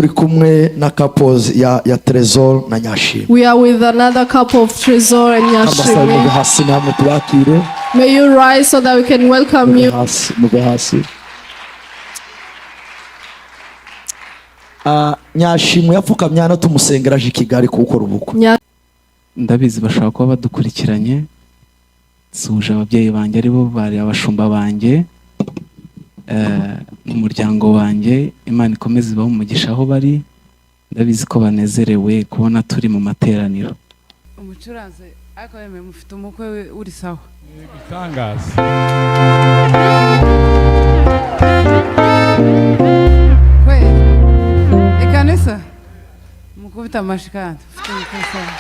Turi kumwe na couples ya Tresor na Nyashimwe. We are with another couple of Tresor and Amasaha, muve Nyashimwe. hasi namwe tubakire. May you rise so that we can welcome Muve you. hasi, muve hasi. Ah, Nyashimwe yapfukamye hano tumusengera aje i Kigali kuwukora ubukwe. Ndabizi bashobora kuba badukurikiranye. Nsuhuje ababyeyi banjye, aribo bari abashumba banjye, n'umuryango wanjye. Imana ikomeze ibahe umugisha aho bari. Ndabizi ko banezerewe kubona turi mu materaniro. Umucuranzi, ariko yemwe mufite umukwe uri sawa. Igitangaza. Kweli, ikanisa mukubita amashi kandi ufite umukwe sawa.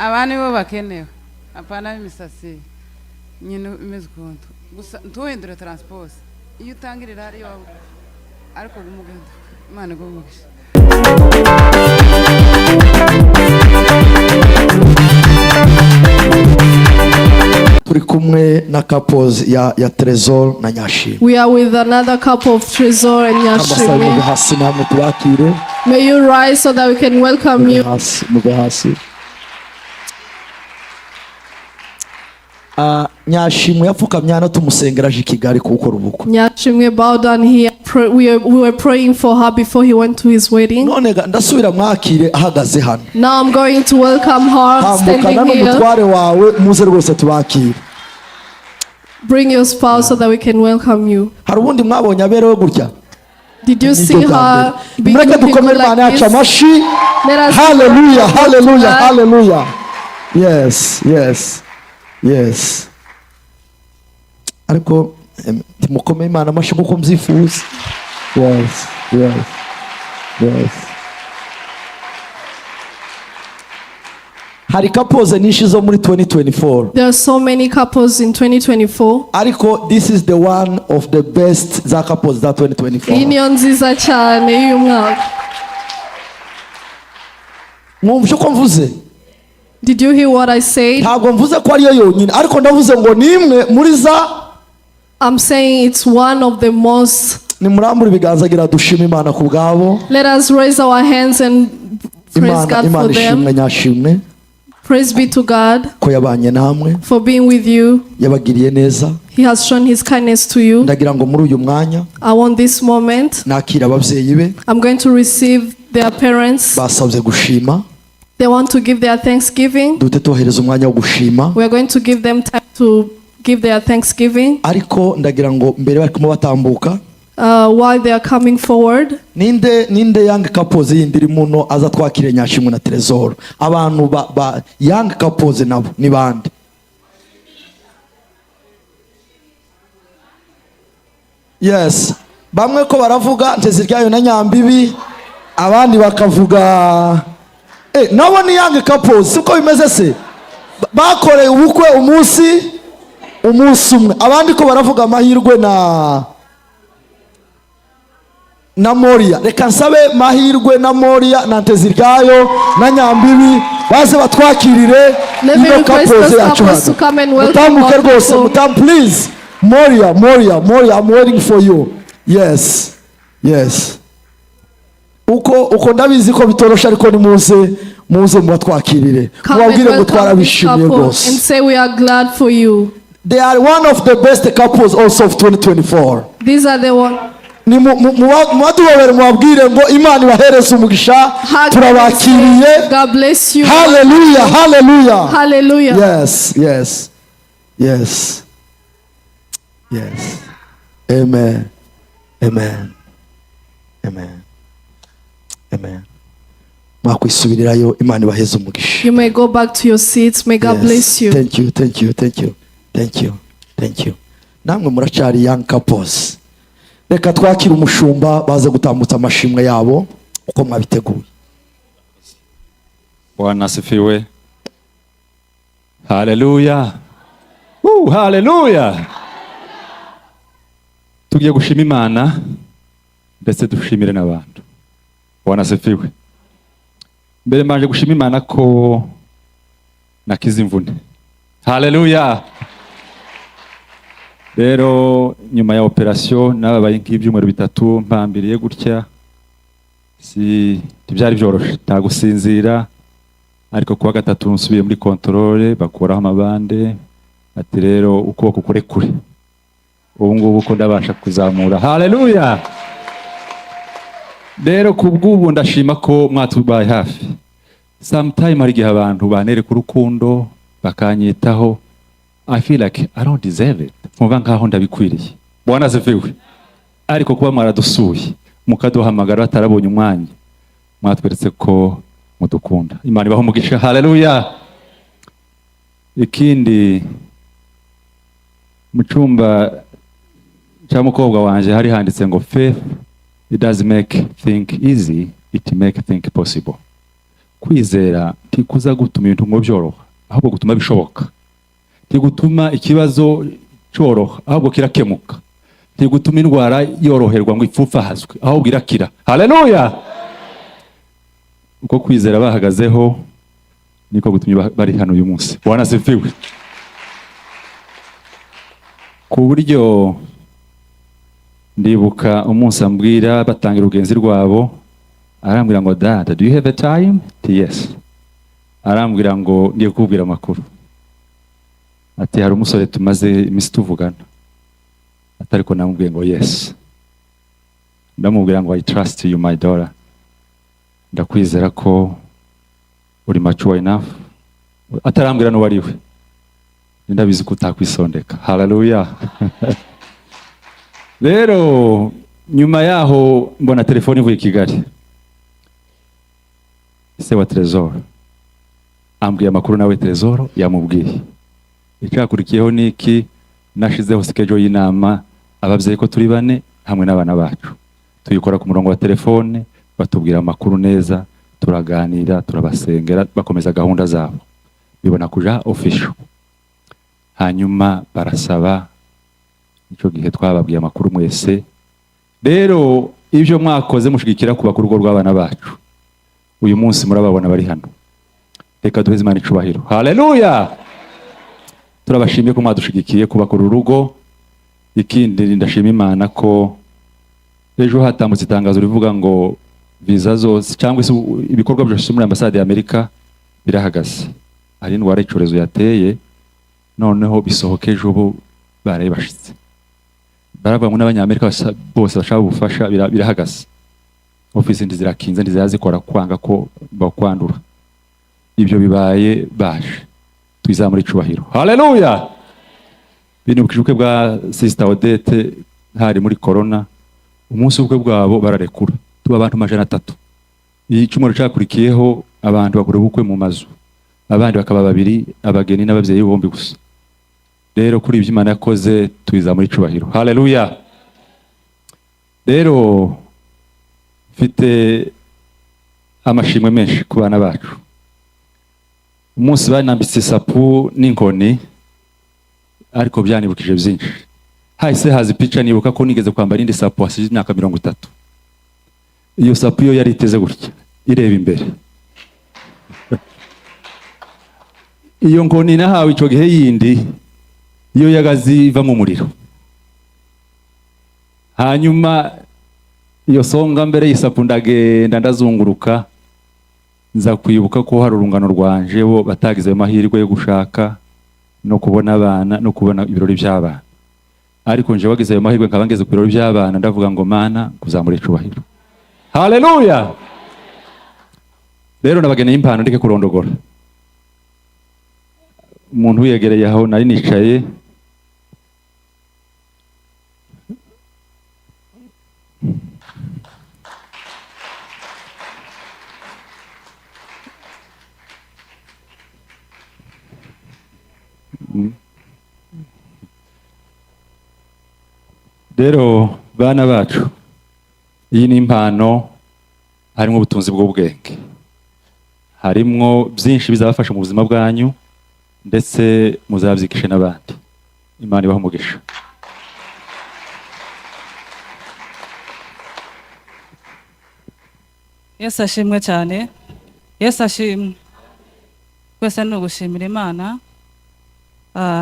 Aba nibo bakenewe, apana b'imisatsi nyine imeze ukuntu. Gusa ntuhindure transpose iyo utangirira hariya, ariko umuguhinduka. Imana iguhe umugisha. Turi kumwe na couples ya Tresor na Nyashimwe. We are with another couple of Tresor and Amasaha, muve Nyashimwe. hasi namwe tubakire. May you rise so that we can welcome Muve you. hasi, muve hasi. Ah, Nyashimwe yapfukamye hano tumusengera aje i Kigali kuwukora ubukwe. Nyashimwe bowed down here. We were praying for her before he went to his wedding. None ndasubira mwakire ahagaze hano. Now I'm going to welcome her Tambukana standing here. n'umutware wawe, muze rwose tubakire. Bring your spouse so that we can welcome you. Hari ubundi mwabonye aberewe gutya? Did you see Nibyo bwa her mbere. be Mureke looking dukomere good Imana like yacu this? amashi. Let us Haleluya, haleluya, God. Haleluya. Yes. Ariko ntimukome Imana amashyi nk'uko mbyifuza. Yes. Hari couples nyinshi zo muri 2024. There are so many couples in 2024. Ariko this is the one of the best za couples za Iyi 2024. niyo nziza cyane y'uyu mwaka. Mwumva uko mvuze? Did you hear what I said? Ntabwo mvuze ko ariyo yonyine, ariko ndavuze ngo ni imwe muri za. I'm saying it's one of the most. Nimurambure ibiganza, gira dushima Imana ku bwabo. Let us raise our hands and praise Imana, God Imana for them. ishimwe. Nyashimwe Praise be to God ko yabanye namwe, for being with you. yabagiriye neza. He has shown his kindness to you. Ndagira ngo muri uyu mwanya I want this moment. nakira ababyeyi be. I'm going to receive their parents. Basabye gushima. They want to give their thanksgiving. Duhite tubahereza umwanya wo gushima. We are going to give them time to give their thanksgiving. Ariko ndagira ngo mbere bari kumwe batambuka, While they are coming forward, ninde young couples yindi iri muno aza twakire Nyashimwe na Tresor? Abantu ba young couples nabo ni bande? Yes, bamwe ko baravuga Nteziryayo na Nyambibi, abandi bakavuga nabo ni young couples, siko bimeze se? Bakoreye ubukwe umunsi umwe. Abandi ko baravuga Mahirwe na Moria. Reka nsabe Mahirwe na Moria na Nteziryayo na Nyambibi baze batwakirire Let me ino request couples those yacu couples hano. to come and welcome Mutambuke our rwose. people. Please, Moria, Moria, Moria, I'm waiting for you. Yes. Uko ndabizi ko bitoroshe, ariko nimuze, muze mubatwakirire. Come and Mubabwire ngo welcome this twarabishimiye couple and rwose. say we are glad for you. They are one of the best couples also of 2024. These are the one. Ni mubaduhobere, mubabwire ngo Imana ibahereze umugisha. Hug them and say, Turabakiriye. God bless you. Haleluya, haleluya. Hallelujah. Yes. Amen, amen, amen, amen. Mwakwisubirirayo, Imana ibaheze umugisha. You may go back to your seats. May God Yes. bless you. Thank you, thank you, thank you, thank you, thank you. Namwe muracyari young couples. Reka twakire umushumba, baze gutambutsa amashimwe yabo uko mwabiteguye. Bwana asifiwe. Haleluya. Haleluya. Tugiye gushima Imana ndetse dushimire n'abantu. Bwana asifiwe. Mbere mbanje gushima Imana ko nakize imvune. Haleluya. Rero nyuma ya operation nababaye nk'ibyumweru 3 mpambiriye gutya, si ntibyari byoroshe, nta gusinzira. Ariko kuwa gatatu nsubiye muri contrôle, bakuraho amabande, ati rero ukuboko kure kure, ubu ngubu ko ndabasha kuzamura. Haleluya! Rero kubw'ubu ndashima ko mwatubaye hafi. Sometime hari igihe abantu banereka urukundo bakanyitaho, I feel like I don't deserve it, nkumva nkaho ndabikwiriye. Bwana asifiwe. Ariko kuba mwaradusuye mukaduhamagara batarabonye umwanya, mwatweretse ko mudukunda. Imana ibaho umugisha. Haleluya! Ikindi, mu cyumba cya mukobwa wanje hari handitse ngo "Faith, it does make think easy, it make think possible." Kwizera ntikuza gutuma ibintu ngo byoroha, ahubwo gutuma bishoboka. Ntigutuma ikibazo cyoroha, ahubwo kirakemuka. Ntigutuma indwara yoroherwa ngo ipfupfahazwe, ahubwo irakira. Haleluya! Uko kwizera bahagazeho niko gutumye bari hano uyu munsi. Bwana asifiwe. Ku buryo ndibuka umunsi ambwira batangira urugenzi rwabo, arambwira ngo "Dad, do you have a time?" Ati "Yes." Arambwira ngo "Ngiye kukubwira amakuru." Ati "Hari umusore tumaze iminsi tuvugana." Ati "Ariko namubwiye ngo yes." Ndamubwira ngo "I trust you, my daughter, ndakwizera ko uri mature enough." Atarambwira n'uwo ari we, ndabizi ko utakwisondeka. Haleluya! Rero nyuma yaho mbona telefone ivuye i Kigali, se wa Tresor ambwiye amakuru, nawe Tresor yamubwiye. Icyakurikiyeho ni iki? Nashizeho schedule y'inama, ababyeyi ko turi bane hamwe n'abana bacu, tuyikora ku murongo wa telefone, batubwira amakuru neza, turaganira, turabasengera, bakomeza gahunda zabo, bibona kuja official. Hanyuma barasaba, icyo gihe twababwiye amakuru mwese. Rero ibyo mwakoze mushigikira kubaka urugo rw'abana bacu, uyu munsi murababona bari hano. Reka duheze Imana icubahiro. Haleluya! Turabashimiye ko mwadushigikiye kubaka uru rugo. Ikindi, ndashima Imana ko ejo hatambutse itangazo rivuga ngo viza zose cyangwa se ibikorwa byose muri ambasade ya Amerika birahagaze, hari indwara y'icyorezo yateye. Noneho bisohoka ejo, bo baraye bashitse baravuga ngo n'Abanyamerika bose bashaka ubufasha birahagaze, ofisi ntizirakinze, ntizazikora kwanga ko bakwandura. Ibyo bibaye baje twizamura icubahiro. Haleluya! Binibukije ubukwe bwa Sister Odette, hari muri corona. Umunsi w'ubukwe bwabo bararekura, tuba abantu 300. Icyumweru cyakurikiyeho abantu bakora ubukwe mu mazu, abandi bakaba babiri, abageni n'ababyeyi bombi gusa. Rero kuri ibyo Imana yakoze twizamura icubahiro. Haleluya! Rero mfite amashimwe menshi ku bana bacu. Umunsi banambitse isapu n'inkoni, ariko byanibukije byinshi. Hahise haza ipica, nibuka ko nigeze kwambara indi sapu hasize imyaka 30. Iyo sapu yo yari iteze gutya ireba imbere. Iyo nkoni nahawe icyo gihe yindi iyo yagazi iva mu muriro. Hanyuma iyo songa mbere y'isapu, ndagenda ndazunguruka, nza kwibuka ko hari urungano rwanje bo batagize ayo mahirwe yo gushaka no kubona abana no kubona ibirori by'abana, ariko nje wagize ayo mahirwe nkaba ngeze ku birori by'abana, ndavuga ngo "Mana, kuzamura icubahiro." Haleluya! Rero nabageneye impano, ndeke kurondogora. Umuntu wiyegereye aho nari nicaye. Rero bana bacu, iyi ni impano, harimo ubutunzi bw'ubwenge, harimwo byinshi bizabafasha mu buzima bwanyu, ndetse muzabyikishe n'abandi. Imana ibahe umugisha. Yesu ashimwe cyane, Yesu ashimwe. Twese ni ugushimira Imana.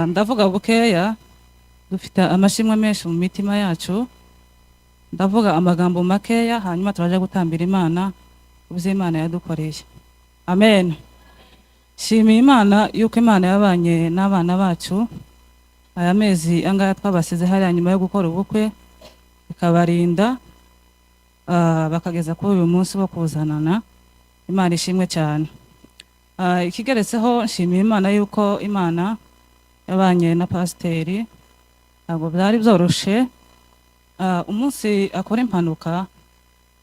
Ndavuga bukeya. Dufite amashimwe menshi mu mitima yacu. Ndavuga amagambo makeya, hanyuma turaje gutambira Imana ibyo Imana yadukoreye. Amen. Shimiye Imana yuko Imana yabanye n'abana bacu aya mezi angaya twabasize hariya nyuma yo gukora ubukwe, ikabarinda bakageza kuri uyu munsi wo kuzanana. Imana ishimwe cyane. Ikigeretseho, nshimiye Imana yuko Imana yabanye na pasiteri. Ntabwo byari byoroshe. Umunsi akora impanuka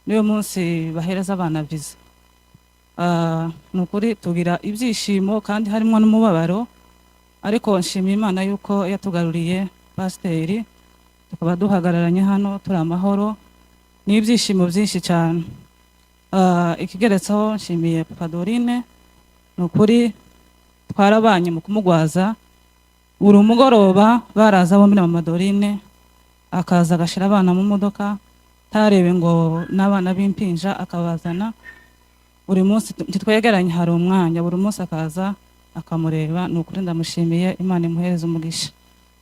niyo munsi bahereza abana viza. Ni ukuri tugira ibyishimo kandi harimo n'umubabaro, ariko nshimiye Imana yuko yatugaruriye pasiteri, tukaba duhagararanye hano turi amahoro n'ibyishimo byinshi cyane. Ikigeretseho, nshimiye Papa Dorine. Ni ukuri twarabanye mu kumugwaza buri mugoroba, baraza bombi na Mama Dorine, akaza agashyira abana mu modoka, ntarebe ngo n'abana b'impinja, akabazana buri munsi. Ntitwegeranye, hari umwanya, buri munsi akaza akamureba. Ni ukuri ndamushimiye, Imana imuhereze umugisha.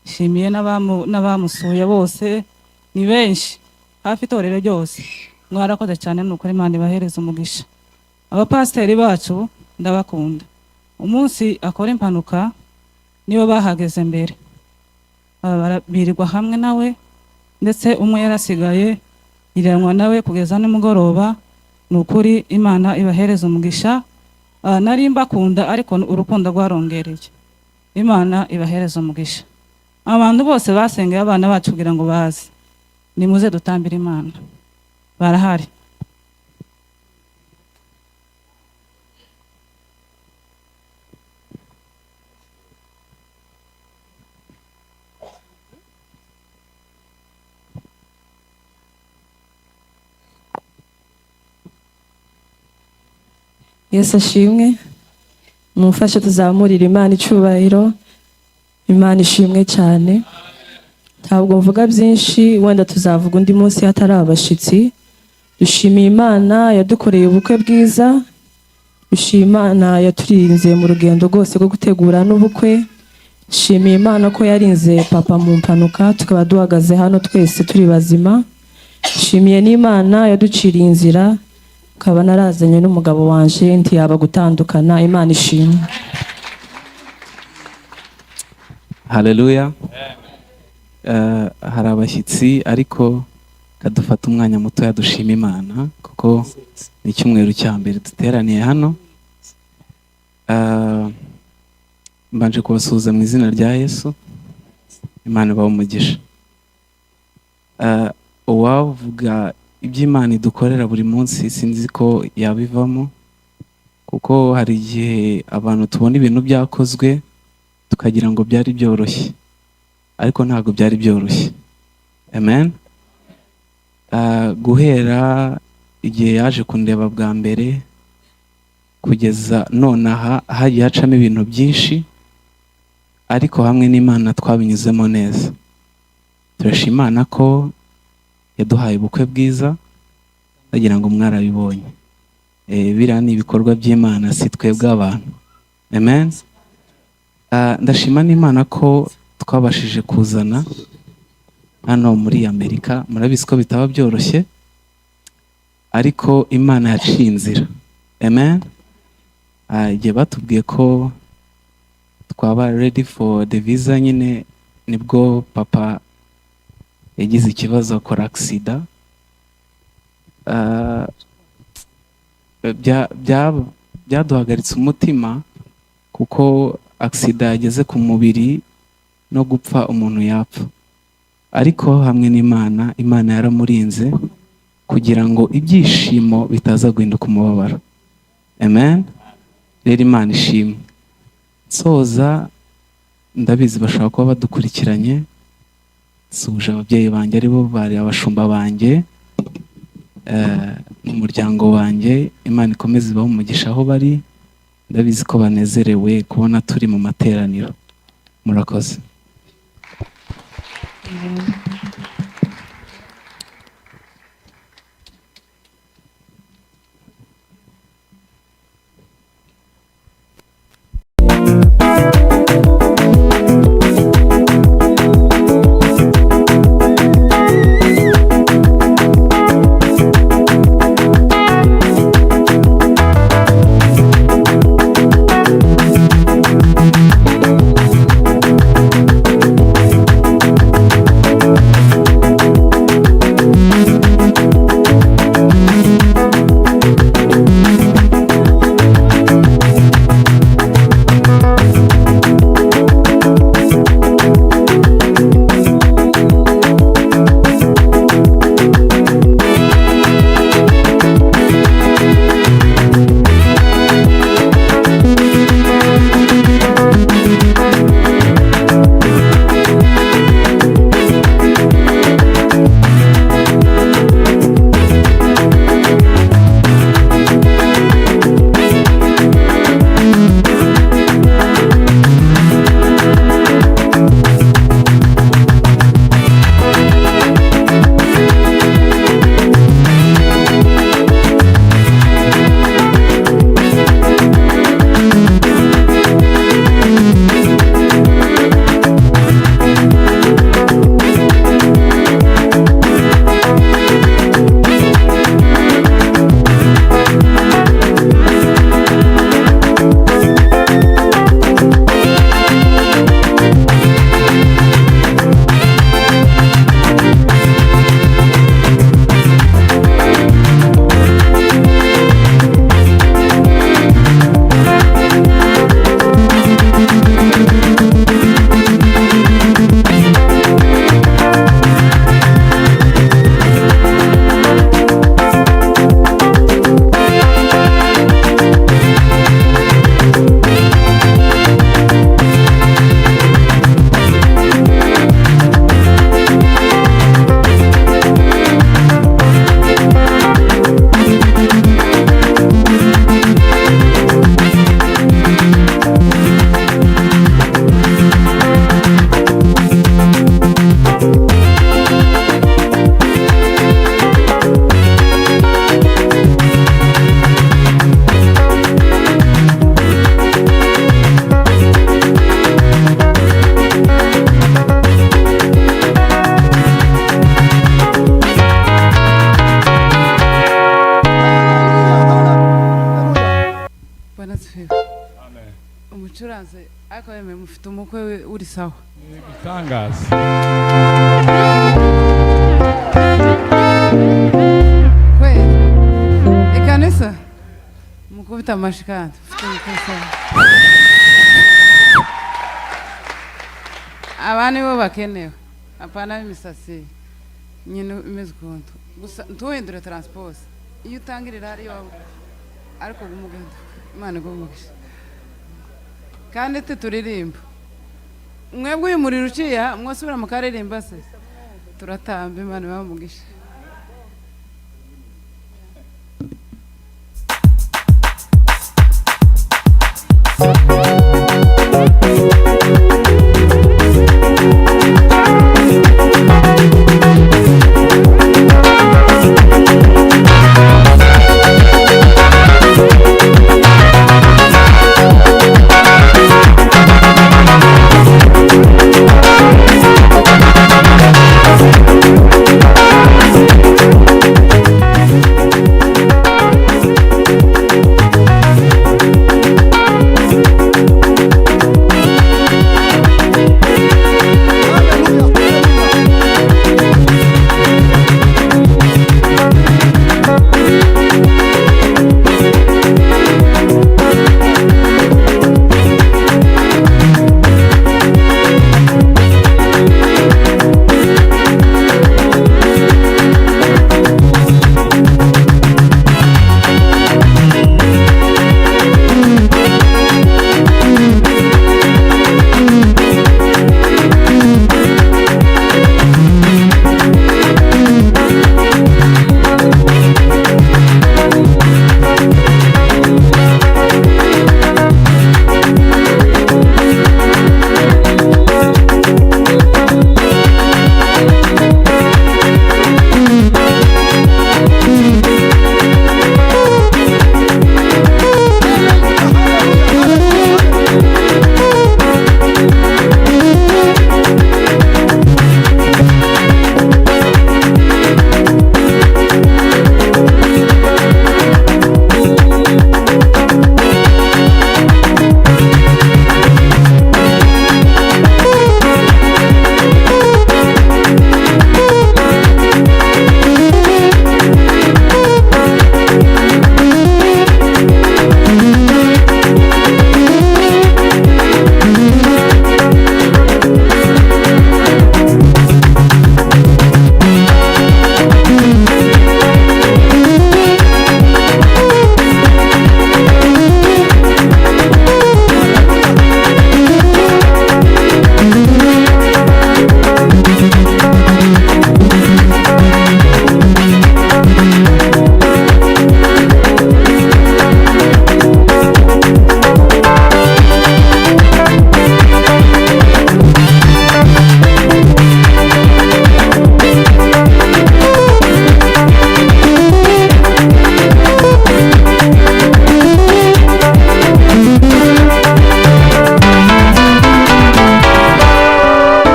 Nshimiye n'abamusuye bose, ni benshi, hafi itorero ryose. Mwarakoze cyane, ni ukuri Imana ibahereze umugisha. Abapasiteri bacu ndabakunda. Umunsi akora impanuka nibo bahageze mbere. Birirwa hamwe nawe, ndetse umwe yarasigaye yiranwa nawe kugeza nimugoroba. Ni ukuri Imana ibahereza umugisha. Nari mbakunda, ariko urukundo rwarongereye. Imana ibahereza umugisha. Abantu bose basengeye abana bacu kugira ngo baze, nimuze dutambire Imana, barahari. Yesu ashimwe. Mumfashe tuzamurire Imana icyubahiro. Imana ishimwe cyane. Ntabwo mvuga byinshi, wenda tuzavuga undi munsi hatari abashyitsi. Dushimiye Imana yadukoreye ubukwe bwiza. Dushimiye Imana yaturinze mu rugendo rwose rwo gutegura n'ubukwe. Shimiye Imana ko yarinze papa mu mpanuka, tukaba duhagaze hano twese turi bazima. Shimiye n'Imana yaduciriye inzira, ukaba narazanye n'umugabo wanje, ntiyaba gutandukana. Imana ishimwe. Haleluya. Hari abashyitsi, ariko kadufata umwanya muto dushima Imana kuko ni icyumweru cya mbere duteraniye hano. Mbanje kubasuhuza mu izina rya Yesu. Imana ibahe umugisha. Uwavuga ibyo Imana idukorera buri munsi sinzi ko yabivamo, kuko hari igihe abantu tubona ibintu byakozwe tukagira ngo byari byoroshye, ariko ntabwo byari byoroshye. Amen. Guhera igihe yaje kundeba bwa mbere kugeza nonaha hagiye hacamo ibintu byinshi, ariko hamwe n'Imana twabinyuzemo neza. Turashima Imana ko yaduhaye ubukwe bwiza, ndagira ngo mwarabibonye. Biriya ni ibikorwa by'Imana, si twebwe abantu. Amen. Ndashima n'Imana ko twabashije kuzana hano muri Amerika. Murabizi ko bitaba byoroshye, ariko Imana yaciye inzira. Amen. Igihe batubwiye ko twaba ready for the visa nyine, nibwo papa yagize ikibazo, akora accident. Byaduhagaritse umutima, kuko accident yageze ku mubiri no gupfa umuntu yapfa, ariko hamwe n'Imana, Imana yaramurinze kugira ngo ibyishimo bitaza guhinduka umubabaro. Amen. Rero Imana ishimwe. Nsoza, ndabizi bashobora kuba badukurikiranye, nsuhuje ababyeyi banjye aribo bari abashumba banjye, n'umuryango wanjye. Imana ikomeze ibahe umugisha aho bari. Ndabizi ko banezerewe kubona turi mu materaniro. Murakoze. Ariko yemwe, mufite umukwe uri sawa. Igitangaza. Kweli, ikanisa mukubita amashi, kandi mufite umukwe sawa. Aba nibo bakenewe, apana b'imisatsi nyine imeze ukuntu. Gusa ntuhindure transpose iyo utangirira hariya, ariko guma ugenda. Imana iguhe umugisha. Kandi tituririmba mwebwe, uyu muriro uciye aha, mwosubira mukaririmba se? Turatamba. Imana ibahe umugisha.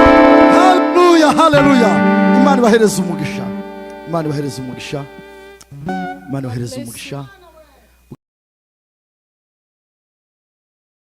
Haleluya, haleluya! Imana ibahereze umugisha, Imana ibahereze umugisha, Imana ibahereze umugisha.